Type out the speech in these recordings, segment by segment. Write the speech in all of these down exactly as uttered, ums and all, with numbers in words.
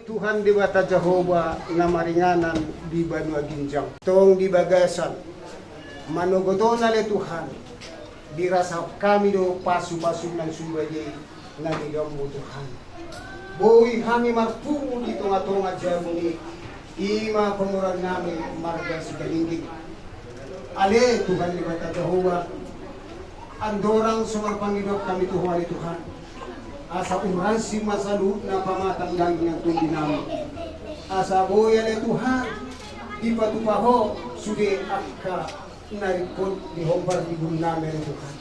Tuhan Debata Jahowa na maringanan di banua ginjang. Tong di bagasan manogot on ale Tuhan, dirasahon hami do pasu-pasu nang sude na nidokmu Tuhan. Boi hami marpungu di tonga-tonga jabu i, i ma pamoruon nami marga Sigalingging. Ale Tuhan Debata Jahowa, andorang so marpangidoan hami tu Ho ale Tuhan, asa urasi ma saluhutna pamatang daging nang tondi nami. Asa boi ale Tuhan, dipatupa Ho sude angka na ringkot di hombar ni boru nami ale Tuhan.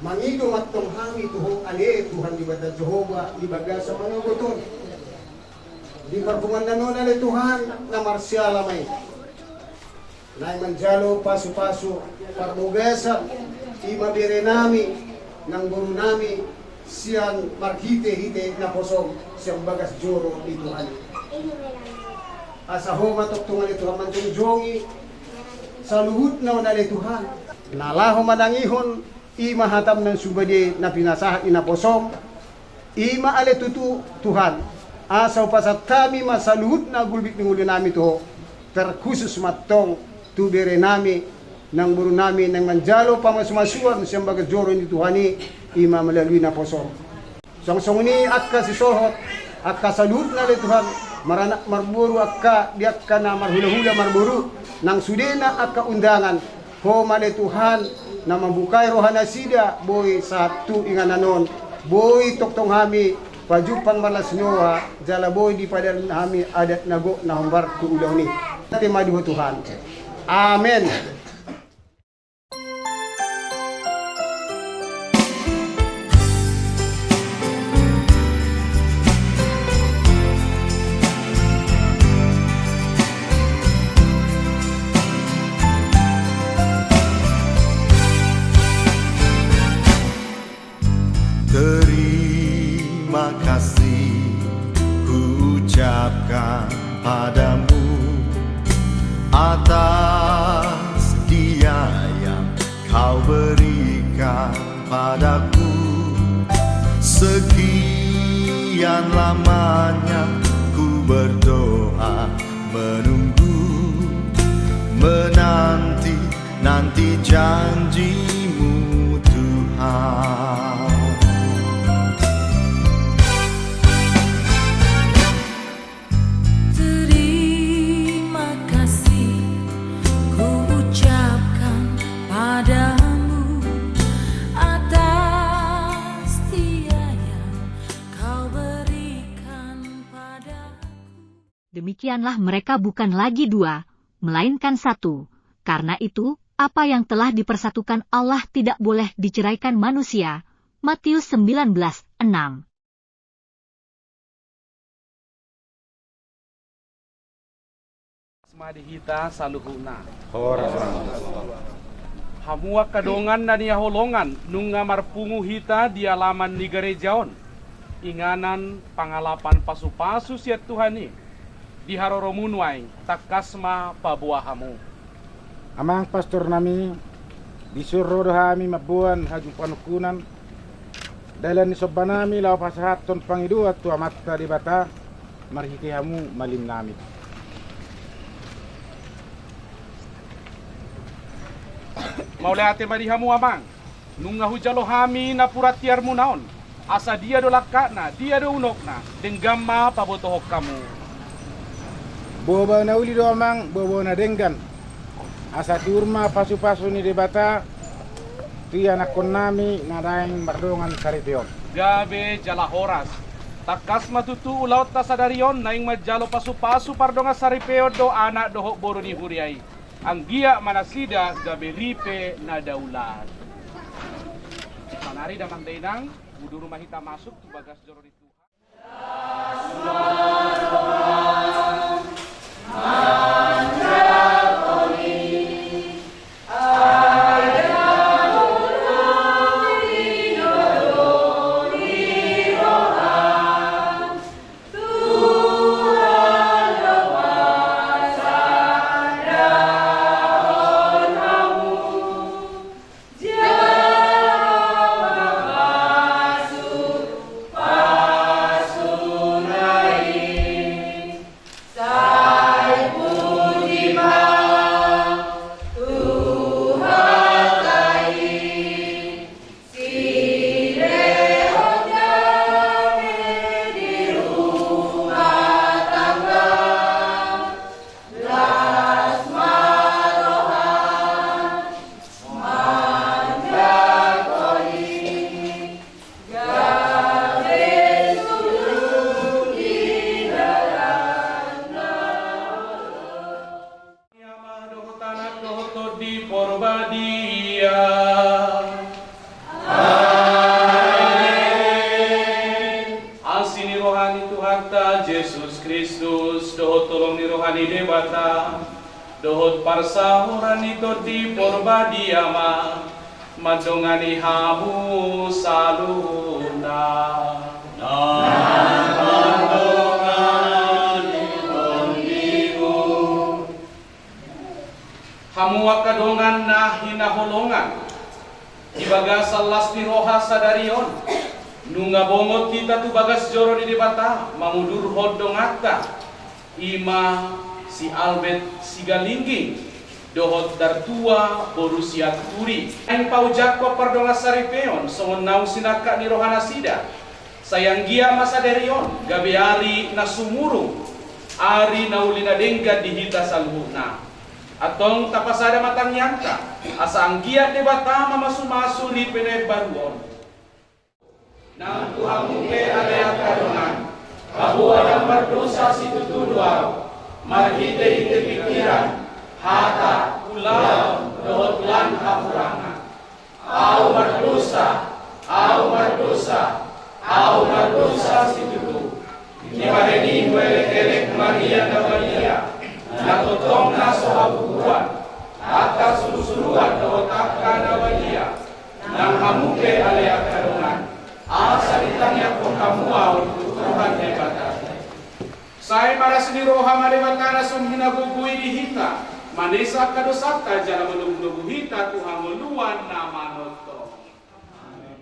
Mangido ma antong hami tu Ho ale Tuhan Debata Jahowa di bagasan manogot on. Di parpunguan on ale Tuhan, na marsiala ma i. Naeng manjalo pasu-pasu parbagason, i ma bere nami nang boru nami, sian marhite-hite naposom sian bagas joro ni Tuhan. Asa Ho ma tongtong ale Tuhan manjongjongi saluhutna on ale Tuhan. Na laho manangihon i ma hatam nang sude na pinasahat ni naposom, i ma ale tutu Tuhan, asa hupasahat hami ma saluhutna gulmit ni ngolu nami tu Ho, terkhusus ma antong tu bere nami nang boru nami naeng manjalo pamasu-masuon sian bagas joro ni Tuhan i, i ma melalui naposom. Songon-songon i angka sisohot, angka saluhutna ale Tuhan, maranak marboru, angka di angka na marhula-hula marboru, nang sudena angka undangan, Ho ma ale Tuhan, na mambukai roha nasida, boi sahat tu inganan on, boi tongtong hami pajumpang marlas ni roha, jala boi dipadalhon hami adat na gok na hombar tu ulaon i. Ate ma di Ho Tuhan. Amen. Terima kasih kuucapkan padamu atas dia yang kau berikan padaku. Sekian lamanya ku berdoa, menunggu, menanti, nanti janjimu, Tuhan. Terima kasih kuucapkan padamu atas dia yang kau berikan padaku. Demikianlah mereka bukan lagi dua, melainkan satu. Karena itu, apa yang telah dipersatukan Allah tidak boleh diceraikan manusia. Matius sembilan belas enam. Horas ma di hita saluhutna. Horas ma. Hamu angka dongan na nihaholongan, nunga marpungu hita di alaman ni gareja on. Inganan pangalapan pasu-pasu sian Tuhan i. Di haroromu nuaeng, tangkas ma paboa hamu. Amang pastor nami, dison ro do hami mamboan hajut panungkunan, dalan ni somba nami laho pasahathon pangidoan tu Amanta Debata, marhite hamu malim nami. Mauliate ma di hamu amang. Nunga hujalo hami napuran tiarmuna on, asa dia do langkatna, dia do unokna, denggan ma pabotohon hamu. Boa-boa na uli do amang, boa-boa na denggan. Asa tiur ma pasu-pasu ni Debata tu ianakkon nami na naeng mardongan saripeon. Gabe jala horas. Tangkas ma tutu ulaonta sadari on naeng manjalo pasu-pasu pardongan saripeon do anak dohot boru ni huria i. Anggiat ma nasida gabe ripe na daulat. Saonari damang dainang, udur ma hita masuk tu bagas joro ni Tuhan. Tuhanta Jesus Kristus, dohot holong ni roha ni Debata, dohot parsaoran ni Tondi Porbadia ma mandongani hamu saluhutna. Hamu angka dongan na hinaholongan, di bagasan las ni roha sadari on, nunga bongot hita tu bagas joro ni Debata mangudurhon donganta, i ma si Albert Sigalingging dohot Dartua boru Sianturi. Naeng paujangkon pardongansaripeon songon naung sinangkap ni rohanasida. Sai anggiat ma sadari on gabe ari na sumurung, ari na uli na denggan di hita saluhutna. Antong tapasada ma tangiangta, asa anggiat Debata mamasumasu ripe na imbaru on. Nang tu hamu pe ale angka dongan, bahwa ndang mardosa situtu do ahu, marhitehite pikiran, hata, ulaon, dohot lan hahurangan. Ahu mardosa, ahu mardosa, ahu mardosa situtu. Dibahen i huelekelek Maria na badia, na tongtong na so habubuhan, angka surusuruan dohot angka na badia, nang hamu pe ale angka dongan, asa ditangiangkon hamu ahu tu Tuhan Debata. Sai marasi ni roha ma Debata na sumhinagogo i di hita, manesa angka dosanta jala manogunogu hita tu hangoluan na manongtong. Amen.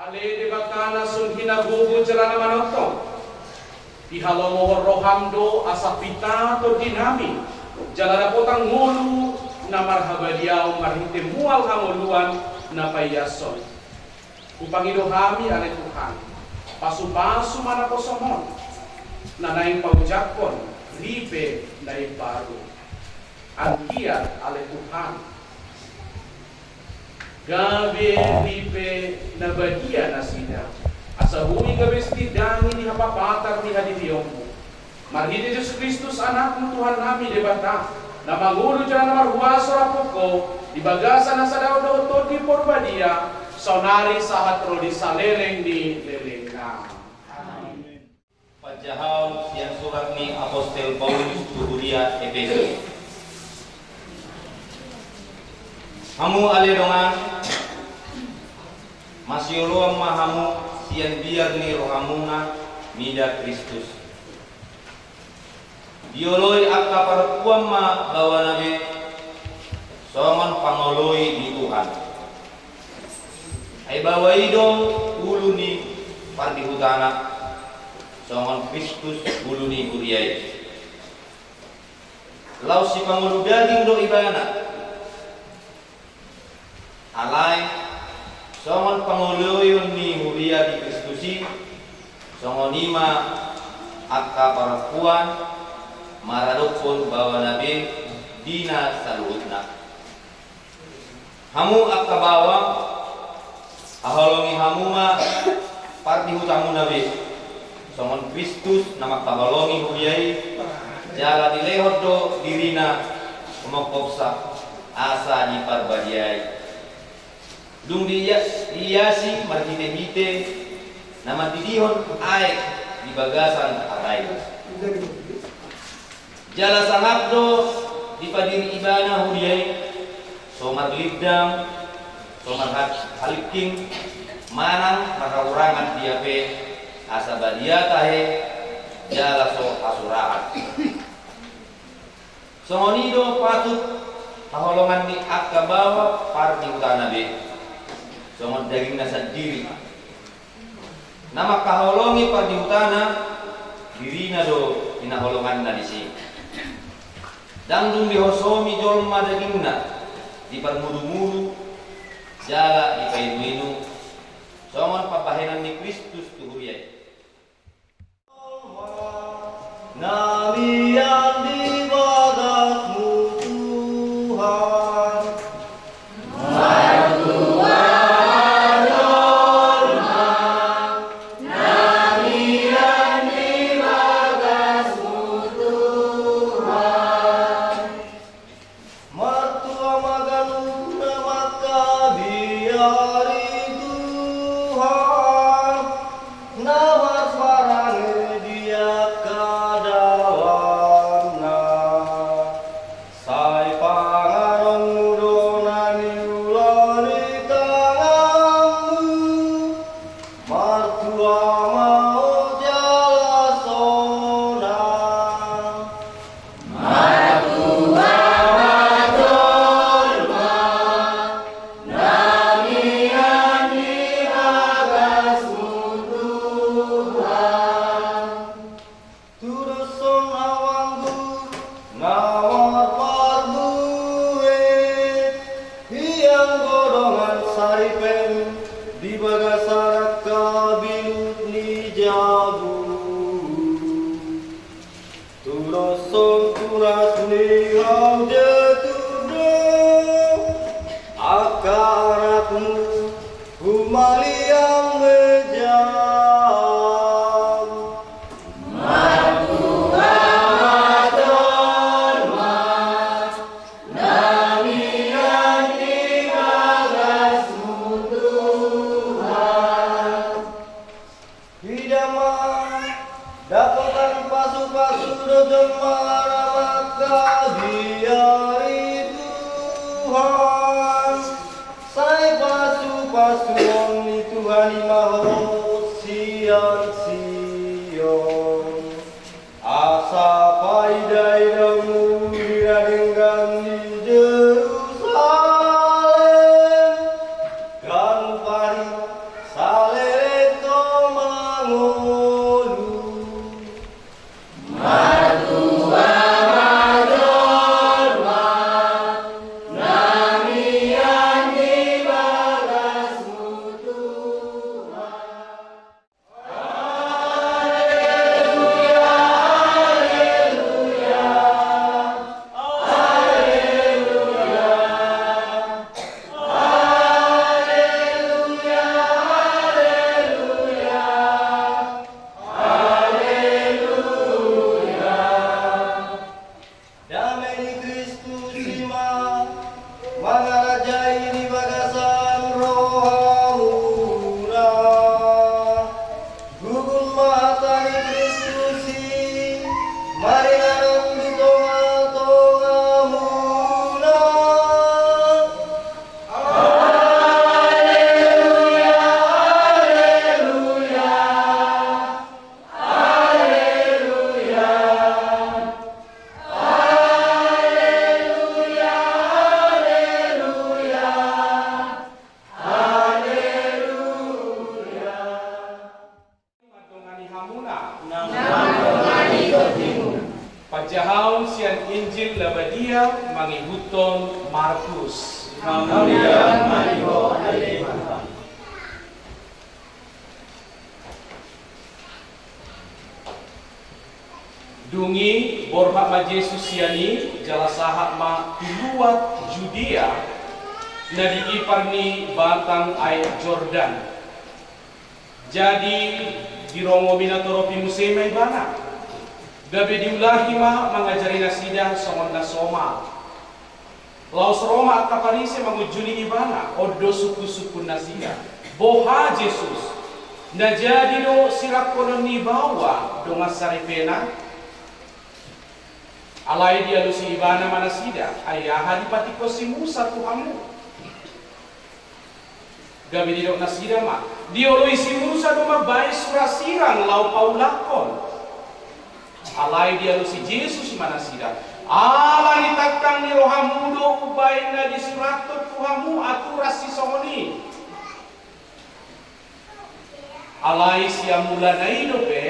Ale Debata na sumhinagogo jala na manongtong, dihalomohon roham do asa pita tondinami jala dapotan ngolu na marhabadiaon marhite mual hangoluan na paiashon. Hupangido hami ale Tuhan, pasupasu ma naposom on, na naeng paujangkon ripe na imbaru. Anggiat ale Tuhan, gabe ripe na badia nasida, asa boi gabe sitindangi ni hapapatar ni hadirionmu. Marhite Jesus Kristus Anakmu Tuhannami Debata, na mangolu jala na marhuaso rap dohot Ho, di bagasan na sada on dohot Tondi Porbadia, saonari sahat ro di saleleng ni lelengna. Amen. Panjahaon sian surat ni Apostel Paulus tu huria Epesus. Hamu ale dongan, masioloan ma hamu sian biar ni rohamuna mida Kristus. Dioloi angka parompuan ma baoana be songon pangoloi di Tuhan. Ai baoa i do ulu ni pardihutana, songon Kristus ulu ni huria i. Laos sipangolu daging do ibana. Alai songon pangoloion ni huria di Kristus i, songon i ma angka parompuan maradophon baoana be di na saluhutna. Hamu angka baoa, haholongi hamu ma pardihutamuna be, songon Kristus na mangkaholongi huria i, jala dilehon do dirina mangkophop asa diparbadiai. Dung diias-, diiasi marhitehite na mandidihon aek di bagasan hata i. Jala sangap do dipadiri ibana huria i, so marlindang, so marha-, halingking, manang marhahurangan dia pe, asa badia tahe, jala so hasurahan. Songon i do patut haholongan ni angka baoa pardihutana be, songon dagingna sandiri. Na mangkaholongi pardihutana, dirina do hinaholonganna disi. Ndang dung dihosomi jolma dagingna, diparmudumudu, jala dipainuinum songon pambahenan ni Kristus tu huria i. Na mian di bagasmu Tuhan. Martua ma ganup na mangkabiari Tuhan, na marparange di angka dalanna. Sai panganonmu do na niula ni tanganmu, martua ma ho jala sonang. Martua ma jolma na mian di bagasmu Tuhan. Tudoshon hau anggur na marparbue, hian godongan saripen di bagasan angka bilut ni jabu. Tudoshon tunas ni hau je tudo angka anakmu humaliang mejam. Martua ma jolma na mian di bagasmu Tuhan. Ida ma, dapotan pasupasu do jolma na mangkabiari Tuhan. Sai pasupasuon ni Tuhan i ma ho sian Sion. Asa paidaidaonmu di na denggan ni Jerusalem, ganup ari saleleng ho mangolu. Martua ma jolma na mian di bagasmu Tuhan. Dame ni Kristus i ma mangarajai di bagasan rohamuna. Gugun ma hata ni Kristus i maringanan di tongatongamuna. Haleluya, haleluya, haleluya. Haleluya, haleluya, haleluya. Mandongani hamuna. Mandongani tondi. Panjahaon sian Injil na badia mangihuthon Markus. Hamuliaon ma di Ho ale Tuhan. Dung i borhat ma Jesus sian i, jala sahat ma tu luat Judea, na di ipar ni batang aek Jordan. Jadi dirongomi natorop i muse ma Ibana, gabe diulahi ma mangajari nasida songon na somal. Laos ro ma angka Parise mangunjuni Ibana, on do sungkunsungkun nasida: Boha Jesus, na jadi do sirangkonon ni baoa dongan saripena? Alai dialusi Ibana ma nasida: Ai aha dipatingkon si Musa tu hamu? Gabe didok nasida ma: Dioloi si Musa do mambahen surat sirang laho paulakhon. Alai dialusi Jesus ma nasida: Ala ni tangkang ni rohamu do umbahen na disurathon tu hamu aturan sisongon i. Alai sian mulana i dope,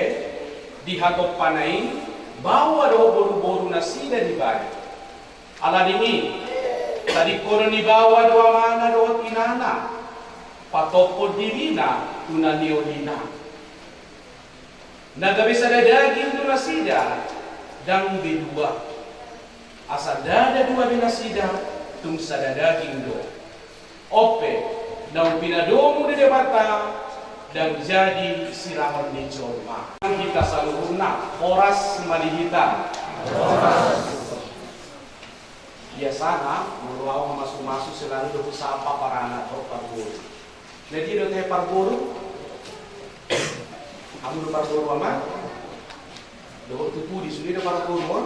di hatompana i, baoa dohot boruboru nasida dibahen. Ala ni i, Sadingkonon ni baoa do amana dohot inana, patophon dirina tu na niolina. Na gabe sada daging do nasida, ndang be dua. Asa ndada dua be nasida, tung sada daging do. On pe, naung pinadomu ni Debata, ndang jadi sirangon ni jolma. Hita saluhutna, horas ma di hita. Biasana, molo ahu mamasu-masu selalu do husapa paranak dohot parboru. Na dia do tahe parboru? Hamu do parboru, Amang? Dohot tu pudi, sude do parboru on?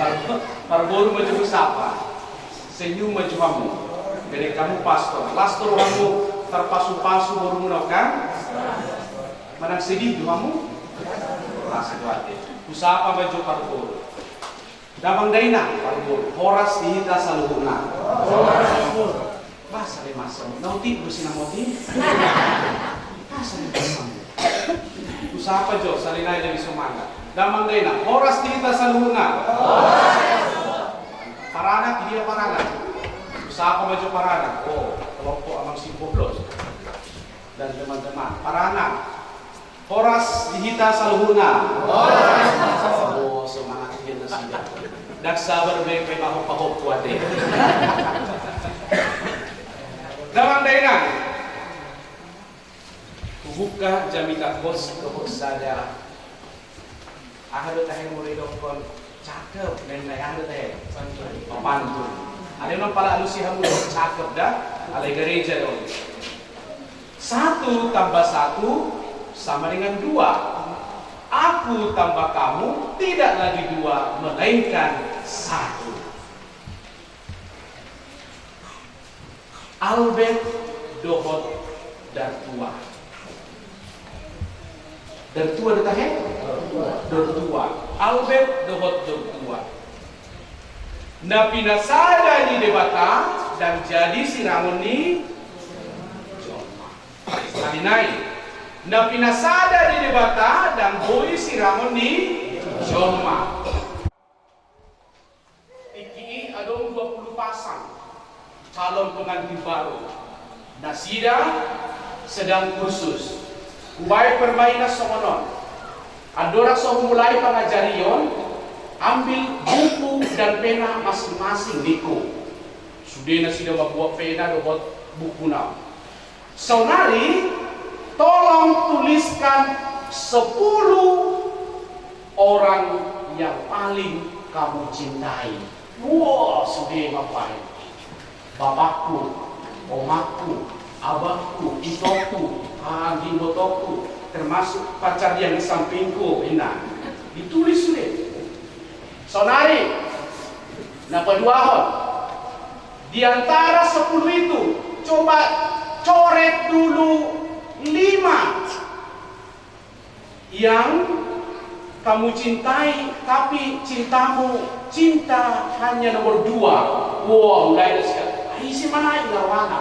Par-, parboru ma jo husapa. Senyum ma jo hamu. Gandeng hamu pastor. Las do hamu tarpasu-pasu borumuna on, kan? Manang sedih do hamu? Las do ate. Husapa ma jo parboru. Damang dainang, parboru, horas di hita saluhutna. Bah, sale masa, na utik do sinamot i. Bah, sale masa. Husapa jo, sale nai lebih semangat. Damang dainang, horas di hita saluhutna. Paranak, dia paranak. Husapa ma jo paranak. Oh, kelompok Amang Simpolos dan teman-teman. Paranak. Horas di hita saluhutna. Horas. Oh, semangat dia nasida. Ndang sabar be pahop-pahop kuate. Damang dainang. Hubuka jamita hos dohot sada. Aha do tahe molo didokkon cakep, ninna, aha do tahe? Pantun. Alai unang pala alusi hamu do cakep da, alai gareja do. Satu tambah satu sama dengan dua. Aku tambah kamu tidak lagi dua, melainkan satu. Albert dohot Dartua. Dartua do tahe? Dartua. Albert dohot Dartua. Na pinasada ni Debata ndang jadi sirangon ni jolma. Sahali nai. Na pinasada ni Debata ndang boi sirangon ni jolma. Tingki i adong dua puluh pasang calon pengantin baru. Nasida sedang kursus. Hubaen permainan songon on. Andorang so humulai pangajarion, ambil buku dan pena masing-masing, ningku. Sude nasida mambuat pena dohot bukuna. Saonari, tolong tuliskan sepuluh orang yang paling kamu cintai. Wah, sude mambaen. Bapakku, omakku, abangku, itongku, ah, angging ibotongku, termasuk pacar yang di sampingku, ninna. Ditulis sude. Saonari, na paduahon. Di antara sepuluh itu, coba coret dulu lima yang kamu cintai, tapi cintamu, cinta hanya nomor dua. Wah, mulai dari sekarang. Ah, ise ma na i, na rohana.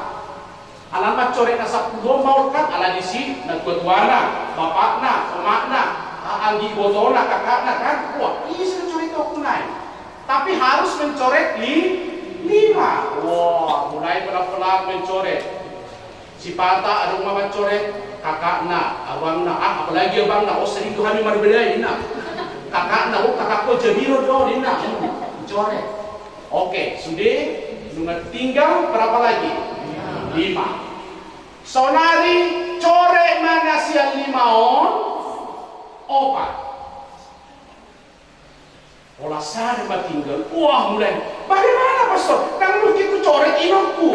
Alana mancoret na sampulu on maol kan, ala disi na tua-tuana, bapakna, omakna, a-, anggi ibotona, kakakna kan. Wah, ise na coret tu aku nai. Tapi harus mencoret li-, lima. Wah, mulai pelan-pelan mencoret. Sipata adong ma mancoret kakakna, abangna, ah, apalagi abangna, oh, sering tu hami marbadai, ninna. Kakakna, oh, kakakku Jabiro do, ninna. Hmm, coret. Oke, sude, nunga tinggal berapa lagi? Lima. Saonari coret ma na sian lima on opat. Pola sada ma tinggal. Wah, mulai. Bagaimana, Pastor? Ndang mungkin kucoret inongku.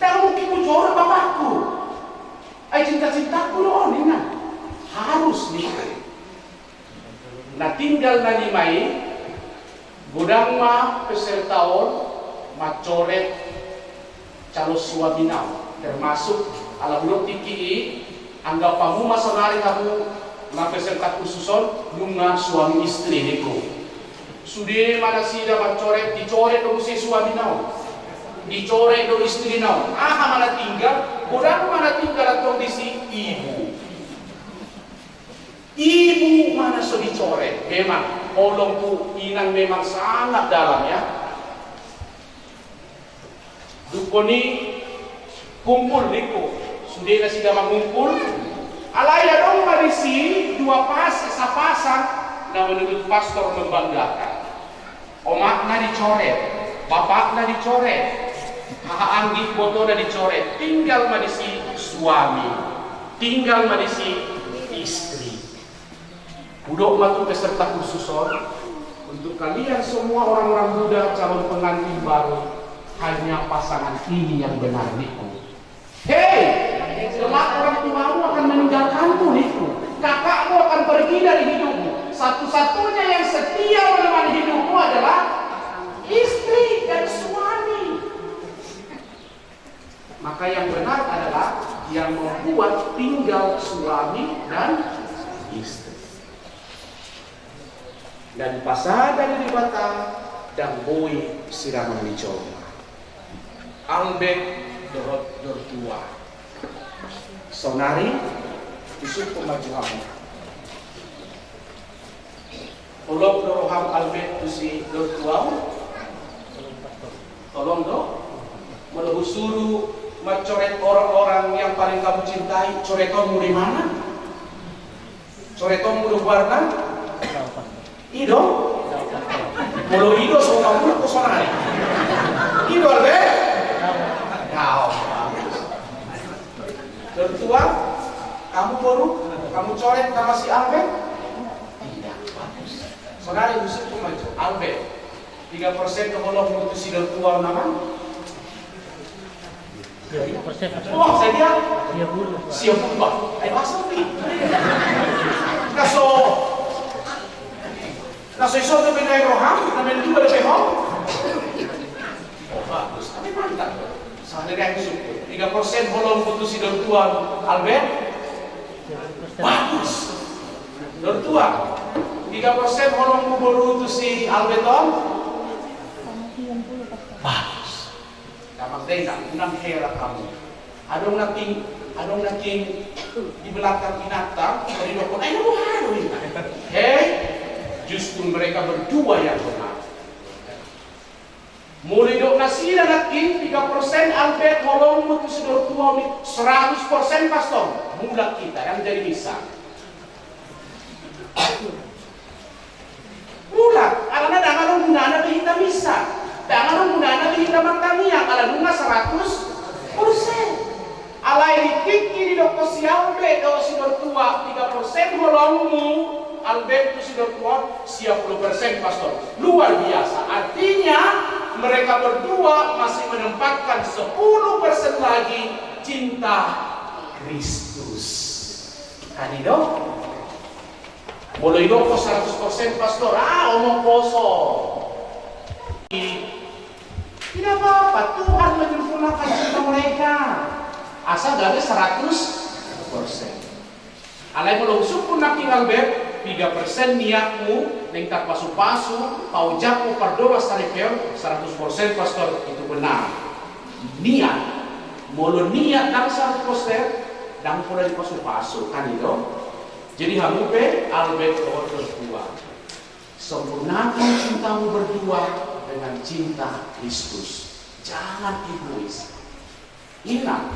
Ndang mungkin kucoret bapakku. Ai cinta-cintaku do on, ninna. Harus, ninna. Na tinggal na lima i, godang ma peserta on mancoret calon suamina on, termasuk ala hudok tingki i, anggapanmu ma saonari hamu na peserta kursus on nunga suami istri, ningku. Sude ma nasida mancoret, dicoret do muse suamina on, dicoret do istrina on. Aha ma na tinggal? Godang ma na tinggal antong disi ibu. Ibu ma na so dicoret. Memang, holong tu inang memang sangat dalam, ya. Dungkon i kumpul ningku, sude nasida mangumpul. Alai adong ma disi dua pas, sapasang na menurut pastor membanggakan. Omakna dicoret, bapakna dicoret, haha anggi ibotona dicoret, tinggal ma disi suami, tinggal ma disi istri. Hudok ma tu peserta kursus on, untuk kalian semua orang-orang muda calon pengantin baru, hanya pasangan ini yang benar ningku. Hei, kelak orang tuamu akan meninggalkanmu ningku. Kakakmu akan pergi dari hidupmu. Satu-satunya yang setia menemani hidupmu adalah istri dan suami. Maka yang benar adalah yang membuat tinggal suami dan istri. Na dipasada ni Debata ndang boi sirangon ni jolma. Albert dohot Dortua. Saonari, husungkun ma jo hamu. Holong do roham Albert tu si Dortua on? Holong do? Molo husuru mancoret orang-orang yang paling kamu cintai, coretonmu di mana? Coretonmu do goarna? I do? Molo i do, so mamulak tu saonari. I do, Albert? Dao. Dortua, kamu boru, kamu coret nama si Albert? Tidak, bagus. Saonari husungkun ma jo, Albert, piga persen do holongmu tu si Dortua on, amang? Sia pulu persen. Wah, sadia? Sia pulu. Sia pulu, bah. Eh, bahasa pi. Na so, na so iso tu beda roham, na mendua dope ho. Oh, bagus. Tapi mantap. Saonari husungkun. Piga persen holongmu tu si Dortua on, Albert? Bagus. Dortua, piga persen holongmu boru tu si Albert on? Bagus. Damang dainang, unang heran hamu. Adong nangkin, adong nangkin di belakang inanta, didokkon, "Ai, na boha do inna?" Hei, justru mereka berdua yang benar. Molo didok nasida nangkin, piga persen Albert holongmu tu si Dortua on, seratus persen, Pastor. Mulak hita, ndang jadi misa. Mulak, alana ndang adong gunana be hita misa. Ndang adong gunana be hita martangiang, ala nunga seratus persen. Alai di tingki didokkon si Albert dohot si Dortua, piga persen holongmu, Albert, tu si Dortua on, sia pulu persen, Pastor. Luar biasa. Artinya, mereka berdua masih menempatkan sepuluh persen lagi cinta Kristus. Kan i do? Molo didokkon seratus persen, Pastor, ah, omong kosong. Tidak apa-apa, Tuhan menyempurnakan cinta mereka. Asal gabe seratus persen. Alai molo husungkun nangkin, Albert, piga persen niatmu naeng tarpasupasu, paojak, pardongan, saripeon, seratus persen, Pastor, itu benar. Niat. Molo niat ndang seratus persen, ndang pola dipasupasu, kan i do? Jadi hamu pe, Albert dohot Dortua, sempurnakan cintamu berdua dengan cinta Kristus. Jangan egois. Inna,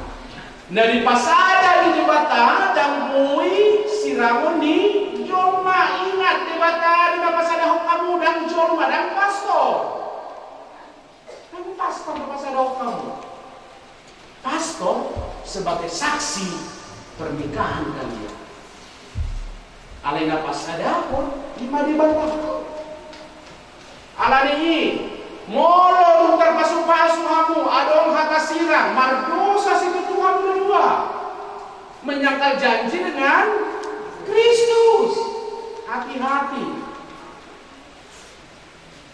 na dipasada ni Debata ndang boi sirangon ni jolma. Ingat, Debata do na pasadahon hamu, ndang jolma, ndang pastor. Ndang pastor na pasadahon hamu. Pastor sebagai saksi pernikahan kalian. Alai na pasadahon i ma Debata. Alani i, molo dung tarpasupasu hamu, adong hata sirang, mardosa situtu hamu na dua, menyangkal janji dengan Kristus. Hati-hati.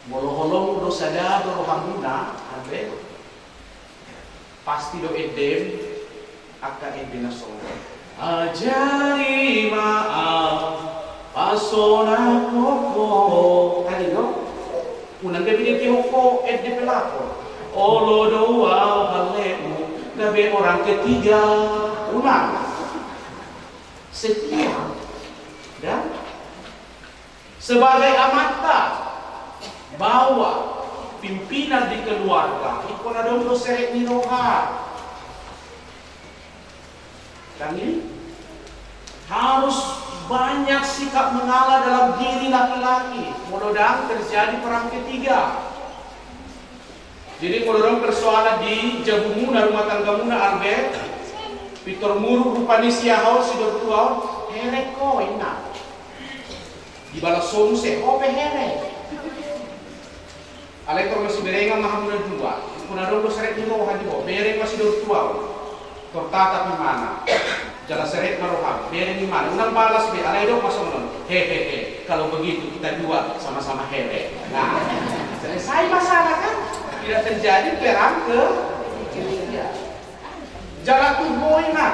Molo holong do sada do rohamuna, Albert, pasti do endem angka ende na songon: Ajari ma au pasonanghon Ho. Kan i do? Unang gabe diengkehon ho ende pelakor. Olo do au hallemu, gabe orang ketiga. Unang. Setia. Dan sebagai amanta, baoa, Pimpinan di keluarga ingkon adong do serep ni roha. Kan ini harus banyak sikap mengalah dalam diri laki-laki. Molo ndang terjadi perang ketiga. Jadi molo adong persoalan di jabumuna, rumah tanggamuna, Albert, pintor muruk rupa ni si aha on, si dor tua on, herek ho, inna. Dibalas ho muse, ho pe herek. Alai tor masiberengan ma hamu na dua. Ingkon adong do serep ni roha di ho, bereng ma si dor tua on. Tor tatap imana. Jala serep ma roham, bereng imana. Unang balas be, alai didok ma songon on. Hehehe, kalau begitu kita dua sama-sama herek. Nah, selesai masalah kan? Tidak terjadi perang ketiga. Jala tu ho, inna,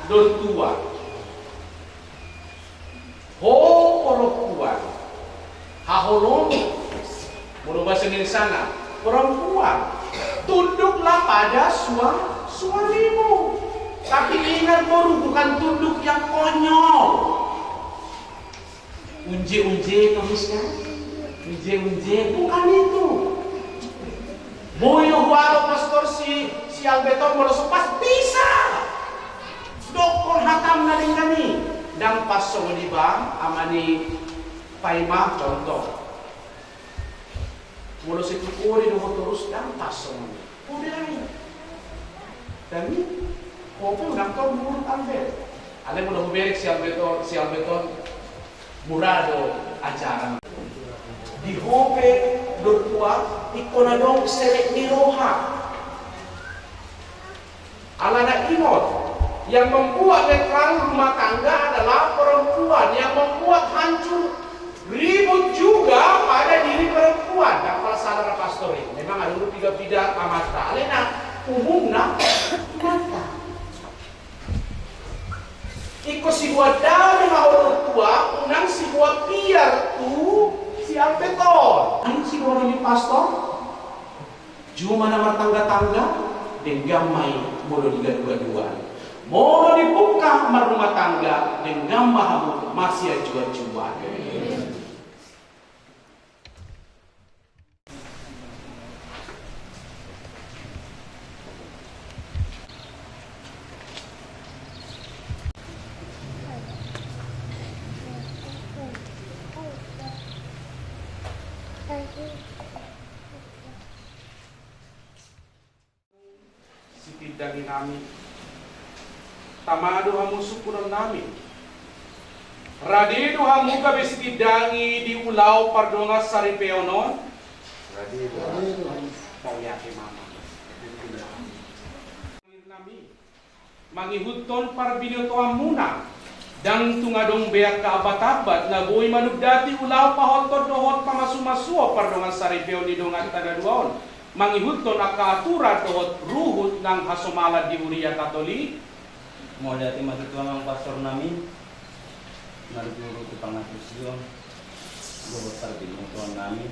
dor tua. Ho perempuan, haholomon, molo bahasa Indonesiana, perempuan, tunduklah pada sua-, suamimu. Tapi ingat, boru, bukan tunduk yang konyol. Unje-unje, terus kan? Unje-unje, bukan itu. Boi do hualu, Pastor, si, si Albert on molo so pas? Bisa. Dokkon hatam na denggan i. Ndang pas songon i, ba, ama ni Paima, contoh. Molo sai tu kori do ho torus, ndang pas songon i. Ho bereng. Tapi ho pe unang tong muruk, Albert. Alai molo hubereng si Albert on, si Albert on, mura do ajaran. Di ho pe, dor tua, ingkon adong serep ni roha. Alana ingot, yang membuat netral rumah tangga adalah perempuan, yang membuat hancur ribut juga pada diri perempuan. Ndang pala salah ra Pastor i. Memang adong do piga-piga amanta. Alai na umumna inanta. Ingkon sibuat dame ma ho, dor tua, unang sibuat piar tu si Albert on. Ai siboto ni Pastor? Juma na martangga-tangga, denggan ma i molo digadugaduan. Molo dipungka marrumah tangga, denggan ma hamu masiajuajuan. Sitindangi nami. Tama do hamu sungkunon nami. Rade do hamu gabe sitindangi di ulaon pardongansaripeon on? Rade do hamu. Mauliate ma. Nami. Mangihuthon parbinotoanmuna, ndang tung adong be angka ambatambat na boi manundati ulaon pahothon dohot pamasumasuon pardongansaripeon ni donganta na dua on, mangihuthon angka aturan dohot ruhut nang hasomalan di Huria Katolik. Mauliate ma tutu, amang pastor nami, na marguru tu pangantusion dohot parbinotoan nami.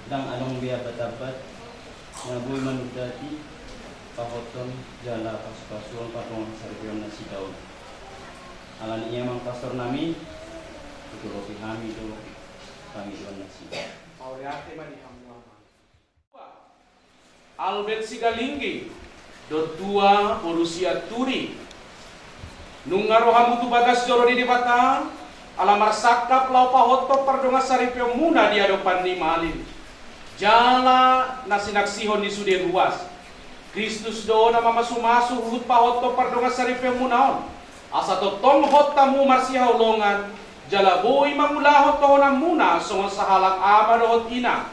Ndang adong be ambatambat na boi manundati pahothon jala pasupasuon pardongansaripeon nasida on. Alani i, amang pastor nami, huturupi hami do pangidoan nasida. Mauliate ma di hamu, amang. Albert Sigalingging, dor tua boru Sianturi. Nunga ro hamu tu bagas joro ni Debata, ala marsangkap laho pahothon pardongansaripeonmuna di adopan ni malim. Jala na sinaksihon ni sude ruas. Kristus do na mamasumasu huhut pahothon pardongansaripeonmuna on. Asa tongtong hot hamu marsihaholongan, jala boi mangulahon tohonanmuna songon sahalak ama dohot ina.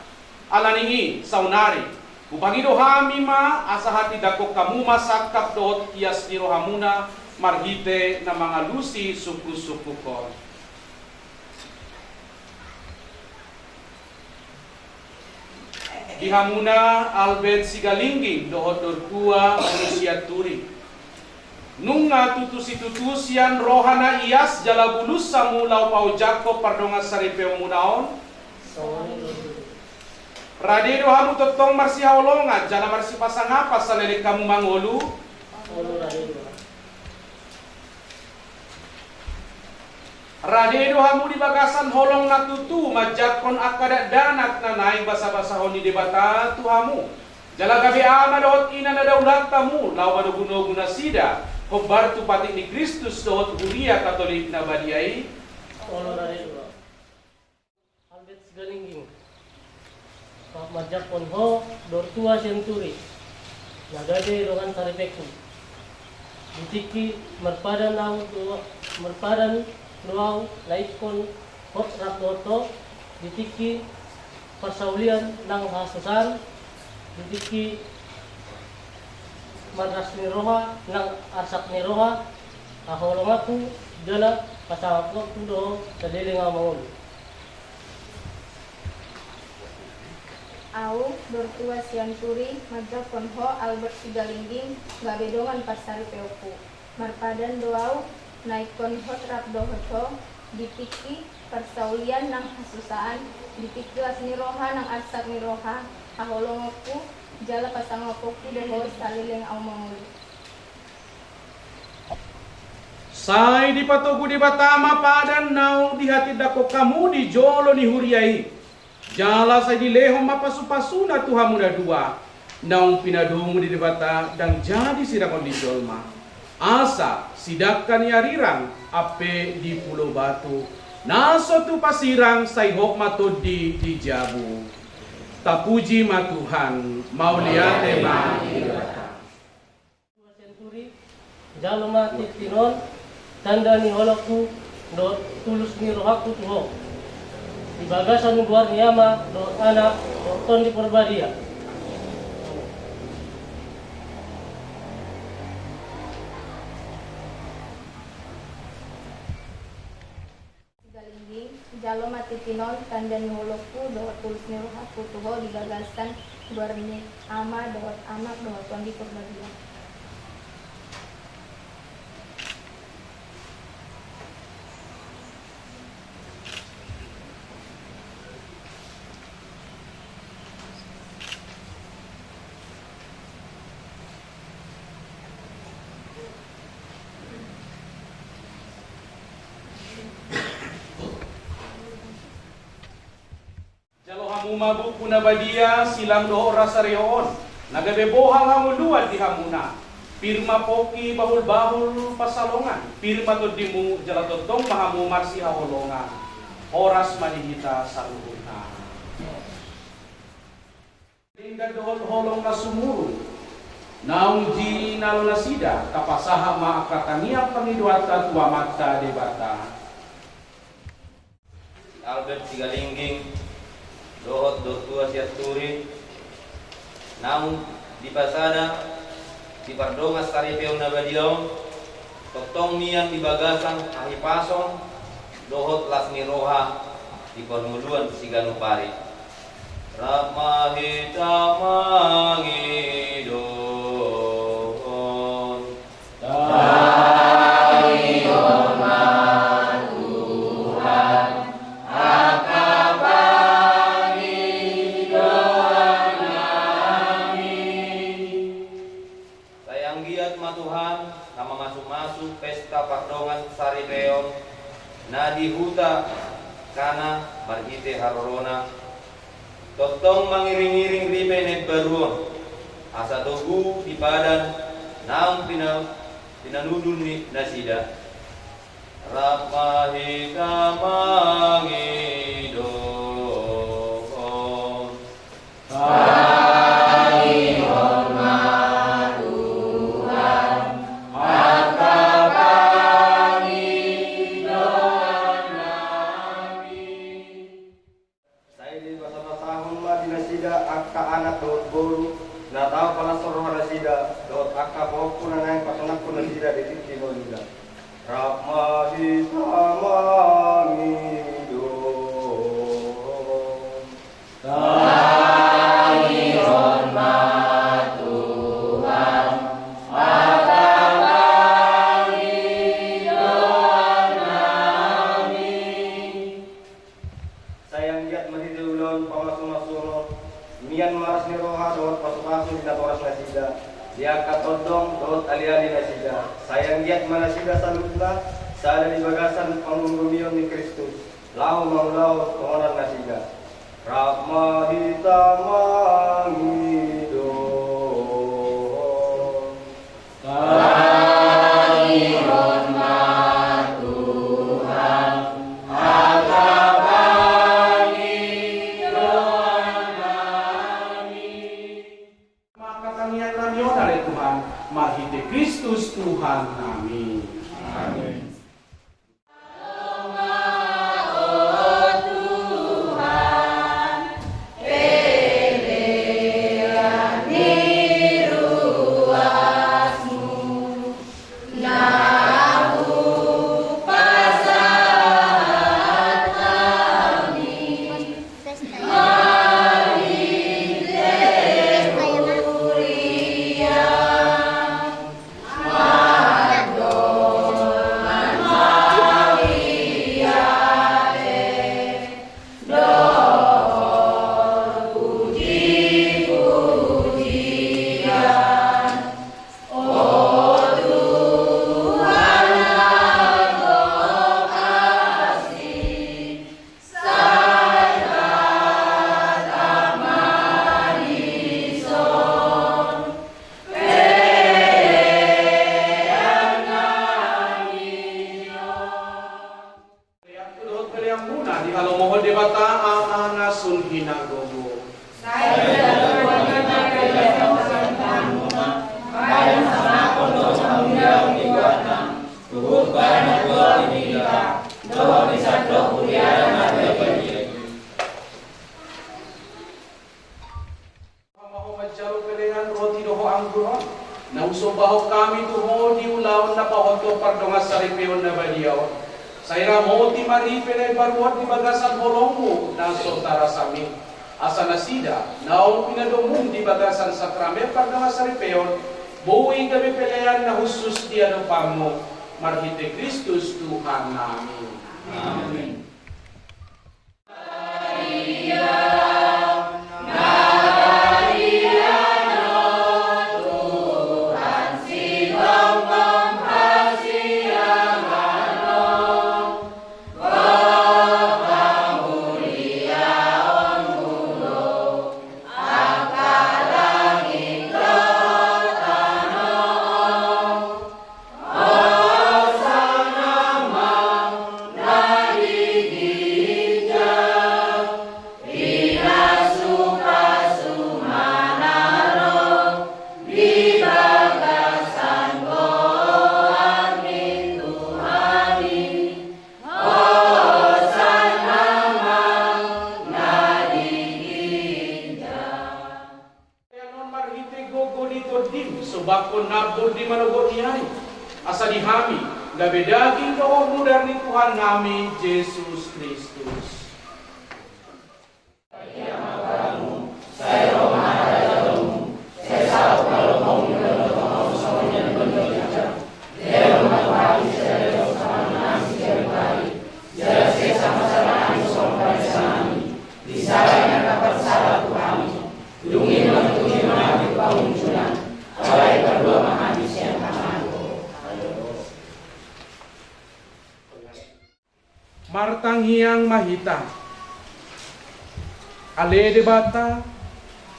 Alani i, saonari, hupangido hami ma, asa hatindangkon hamu ma sangkap dohot ias ni rohamuna, marhite na mangalusi sungkunsungkun on. Di hamuna Albert Sigalingging dohot dor tua boru Sianturi. Nunga tutu situtu sian roha na ias jala bulus hamu laho paojakhon pardongansaripeonmuna on? Rade do hamu tongtong marsihaholongan jala marsipasangapan saleleng hamu mangolu? Rade do hamu di bagasan holong na tutu manjangkon angka dakdanak na naeng basabasahon ni Debata tu hamu. Jala gabe ama dohot ina na daulat hamu laho manogunogu nasida hombar tu patik ni Kristus dohot huria Katolik na badia i. Olo, rade do. Albert Sigalingging, manjangkon ho, dor tua sian Turi, na gabe dongan saripeonku. Di tingki marpadan au do, marpadan do au na ingkon hot rap dohot ho, di tingki parsaulian nang hasusaan, di tingki marlas ni roha nang arsak ni roha, haholonganku jala pasangaponku do ho saleleng au mangolu. Au, dor tua sian Turi, manjangkon ho Albert Sigalingging, gabe dongan parsaripeonku. Marpadan do au, na ingkon hot rap dohot ho, di tingki parsaulian nang hasusaan, di tingki las ni roha nang arsak ni roha, haholonganku, jala pasangaponku do ho saleleng au mangolu. Sai dipatogu Debata ma padan naung dihatindangkon hamu di jolo ni huria i. Jala sai dilehon ma pasupasuna tu hamu na dua, naung pinadomu ni Debata ndang jadi sirangon ni jolma. Asa sidangka ni arirang ampe di pulo batu, na so tupa sirang sai hot ma tondi di jabu. Tapuji ma Tuhan, mauliate ma di Debata. Tua sian Turi, jalo ma tintin on tanda ni holongku dohot tulus ni rohangku tu ho. Di bagasan goar ni Ama dohot Anak dohot Tondi Porbadia. Sigalingging, jalo ma tintin on tanda ni holongku dohot tulus ni rohangku tu ho di bagasan goar ni Ama dohot Anak dohot Tondi Porbadia. Jalo hamu ma buku na badia, silang dohot rasarion, na gabe bohal hangoluan di hamuna. Pir ma pongki bahulbahul pansalongan, pir ma tondimu jala tongtong ma hamu marsihaholongan. Horas ma di hita saluhutna. Denggan dohot holong na sumurung naung jinalo nasida, tapasahat ma angka tangiang pangidoanta tu Amanta Debata. Albert Sigalingging dohot dor tua sian Turi naung dipasada di pardongan saripeon na badia on, tongtong mian di bagasan hahipason dohot las ni roha di parngoluan siganup ari. Rap ma hita mangido. Tangihon ma Tuhan angka pangidoannami. Sai anggiat ma Tuhan na mamasumasu pesta pardongan saripeon na di huta Kana marhite harorona, tongtong mangiringiring ripe na imbaru on, asa togu di padan naung pina-, pinanudun ni nasida. Rap ma hita mangido. Tangihon ma Tuhan angka pangidoannami. Sai dipasapasahon ma di nasida angka anak dohot boru na tau palashon roha nasida, dohot angka pahompu na naeng pasangapon nasida di tingki ngoluna. Rap ma hita mangido. Tangihon ma Tuhan angka pangidoannami. Sai anggiat marhite ulaon pamasumasuon on, mian ma las ni roha dohot pasupasu di natoras nasida, di angka tondong dohot aliali nasida. Sai anggiat ma nasida saluhutna Sada di bagasan pangurupion ni Kristus, laho mangulahon tonganan nasida. Rap ma hita mangidohon. Tangihon ma Tuhan, angka pangidoan nami. Angka tangiang nami on ale Tuhan, marhite Kristus Tuhan nami. Amen. Pelean tu dohot peleanmuna dihalomohon Debata Ama na sun hinagogo. Ho ma ho manjalo pelean roti dohot anggur on, na husombahon hami tu ho di ulaon na pahothon pardongansaripeon on na badia on. Sai ramoti ma ripe na iparuot di bagasan holongmu na so tarasam i. Asa nasida naung pinadomum di bagasan sakramen pardongansaripeon, boi gabe pelean na hushus di adopanmu, marhite Kristus Tuhan nami. Amen. Pelean on marhite gogo ni Tondim, sobakkon nambur di manogot ni ari, asa di hami gabe daging dohot mudar ni Tuhan nami Jesus Kristus. Martangiang ma hita. Ale Debata,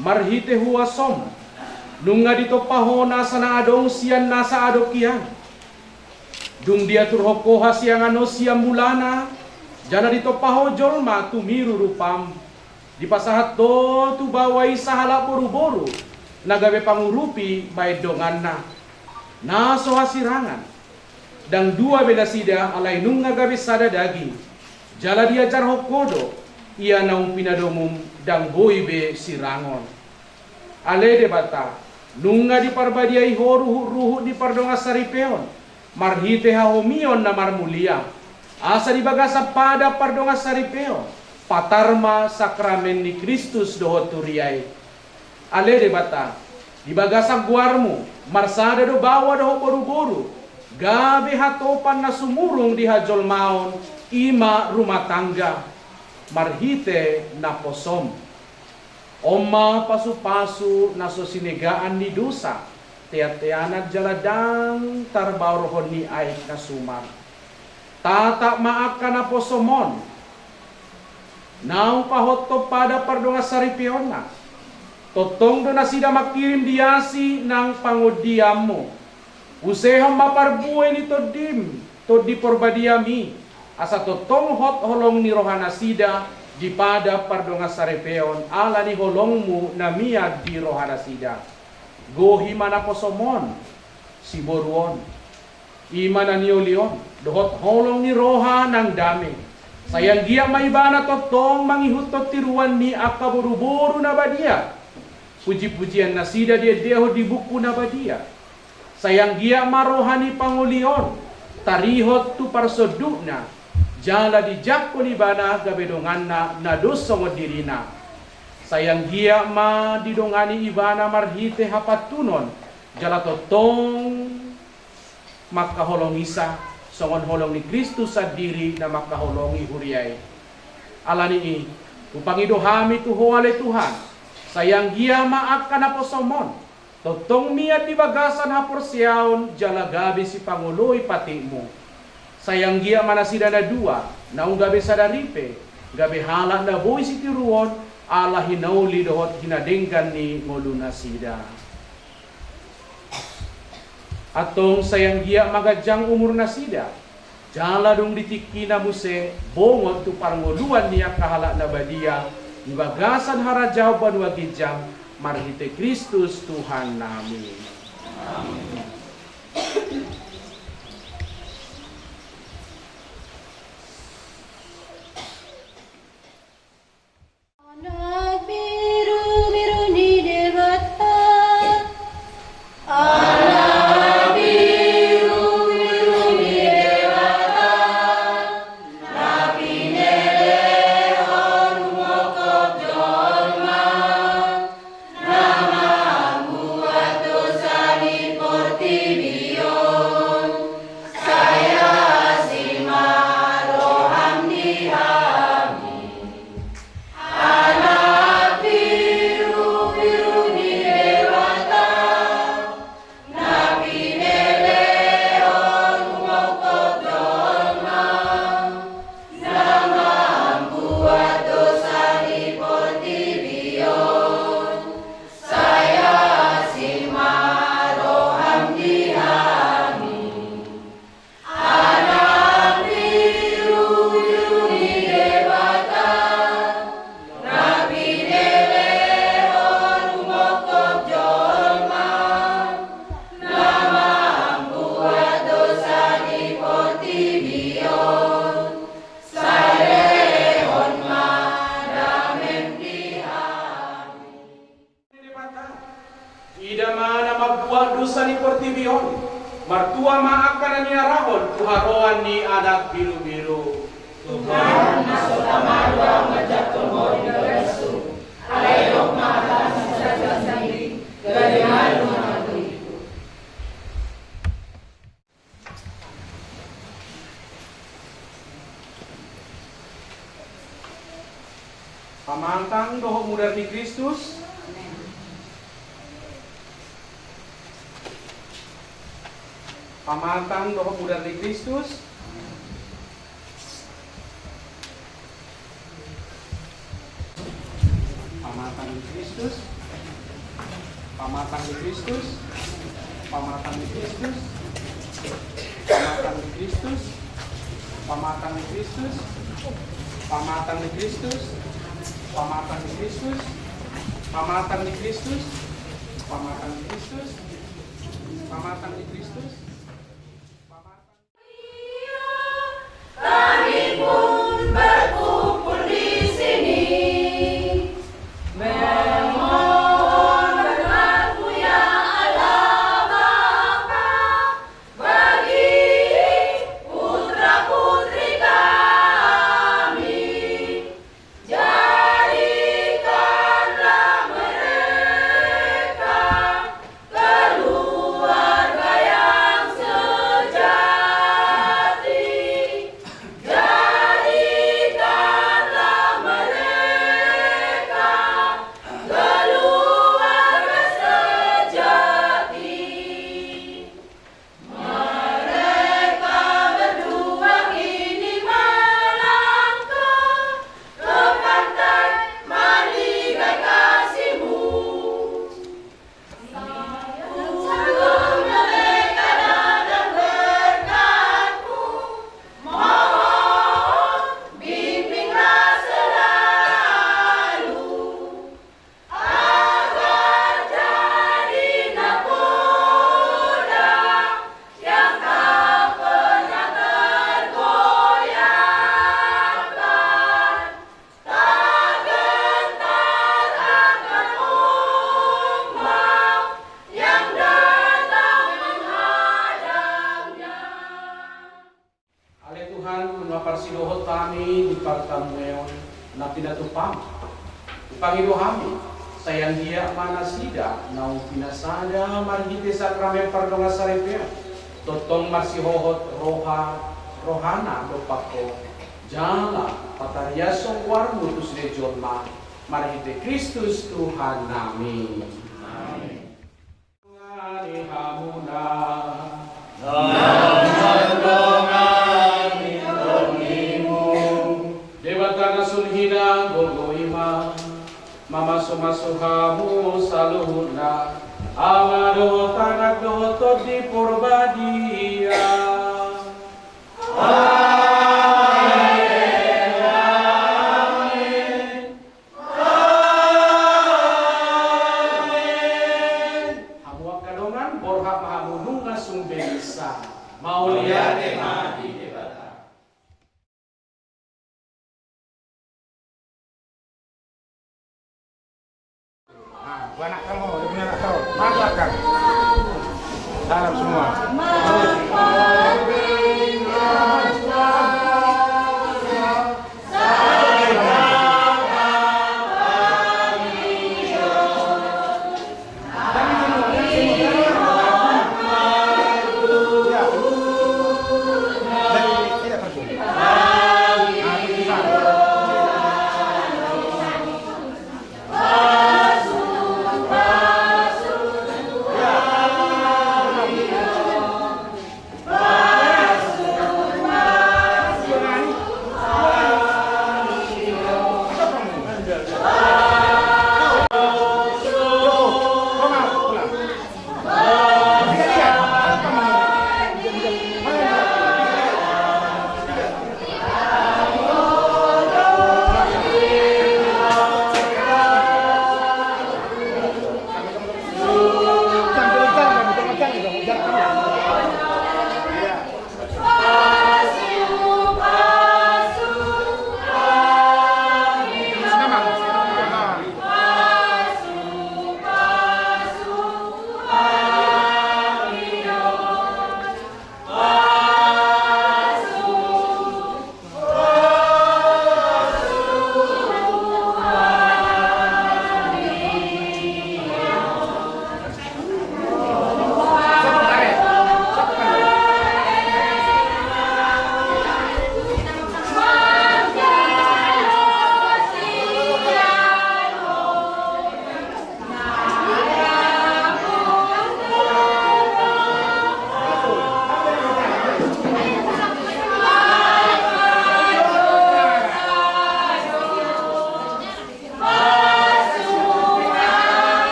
marhite huasom, nunga ditompa Ho nasa na adong sian nasa adong hian. Dung diaturhon Ho hasiangan on sian mulana, jala ditompa Ho jolma tumiru rupam, dipasahat Ho tu baoa i sahalak boruboru na gabe pangurupi baen donganna, na so hasirangan. Ndang dua be nasida, alai nunga gabe sada daging. Jala diajarhon Ho do, ia naung pinadomum ndang boi be sirangon. Ale Debata, nunga diparbadiai Ho ruhutruhut ni pardongansaripeon marhite hahomion na marmulia, asa di bagasan padan pardongansaripeon patar ma sakramen ni Kristus dohot huria i. Ale Debata, di bagasan goarmu marsada do baoa dohot boruboru, gabe hatopan na sumurung di hajolmaon, i ma rumah tangga, marhite naposom. On ma pasupasu na so sinegaan ni dosa, teanteanan jala ndang tarbaorhon ni aek na sumar. Tatap ma angka naposom on, naung pahothon padan pardongansaripeonna. Tongtong do nasida mangkirim di asi nang pangondianmu. Usehon ma parbue ni Tondim, Tondi Parbadiami, asa tongtong hot holong ni rohanasida di padan pardongansaripeon ala ni holongmu na mian di rohanasida. Gohi ma naposom on, siboru on, i ma na nioli on, dohot holong ni roha nang dame. Sai anggiat ma ibana tongtong mangihuthon tiruan ni angka boruboru na badia, pujipujian nasida diendehon di buku na badia. Sai anggiat ma roha ni pangoli on tarihot tu parsondukna, jala dijangkon ibana gabe donganna na dos songon dirina. Sai anggiat ma didongani ibana marhite hapantunon, jala tongtong mangkaholongi isa, songon holong ni Kristus sandiri na mangkaholongi huria i. Ala ni i, hupangido hami tu Ho ale Tuhan, sai anggiat ma angka naposom on tongtong mian di bagasan haporseaon jala gabe sipangoloi patikmu. Sai anggiat ma nasida na dua, naung gabe sada ripe, gabe halak na boi sitiruon, ala hinauli dohot hinadenggan ni ngolunasida. Antong sai anggiat ma ganjang umurnasida, jala dung di tingkina muse bongot tu parngoluan ni angka halak na badia di bagasan harajaon banua ginjang, marhite Kristus Tuhannami. Amin. Anak birubiru ni Debata. Anak birubiru ni Debata, na pinelehon mangkop jolma, na mambuat dosa ni portibi on, sai asi ma roham di hami. Anak birubiru ni Debata, na pinelehon mangkop jolma, na mambuat dosa ni portibi on, sai asi ma roham di hami. Anak birubiru ni Debata, na pinelehon mangkop jolma, na mambuat dosa ni portibi on, sai lehon ma damem di hami. Ida ma na mambuat dosa ni portibi on, martua ma angka na niarahon tu haroan ni Anak Birubiru. Tuhan, na so tama do ahu manjangkon Ho di bagashu, alai dok ma hataM sasada sandiri, gabe ngolu ma hataM. Pamatang dohot mudar ni Kristus. Pamatang dohot mudar ni Kristus. Pamatang ni Kristus. Pamatang ni Kristus. Pamatang ni Kristus. Pamatang ni Kristus. Pamatang ni Kristus. Pamatang ni Kristus. Pamatang ni Kristus. Pamatang ni Kristus. Pamatang ni Kristus. Pamatang ni Kristus. Pamatang Kami pun berkumpul di sini, memohon berkatmu ya Allah Bapa, bagi putra-putri kami. Jadikanlah mereka keluarga yang Parsidohot hami di partamueon na pinatupa, hupangido hami, sai anggiat ma nasida naung pinasada marhite sakramen pardongansaripeon, tongtong marsihohot roha, rohana dompak Ho, jala patariashon goarMu tu sude jolma, marhite Kristus Tuhannami. Amin. Dongani hamuna. Naung mandongani tondimu. Debata na sun hinagogo i ma mamasumasu hamu saluhutna, Ama dohot Anak dohot Tondi Porbadia. Amen. Amen. Hamu angka dongan, borhat ma hamu nunga sumbelisang. Mauliate ma di Debata.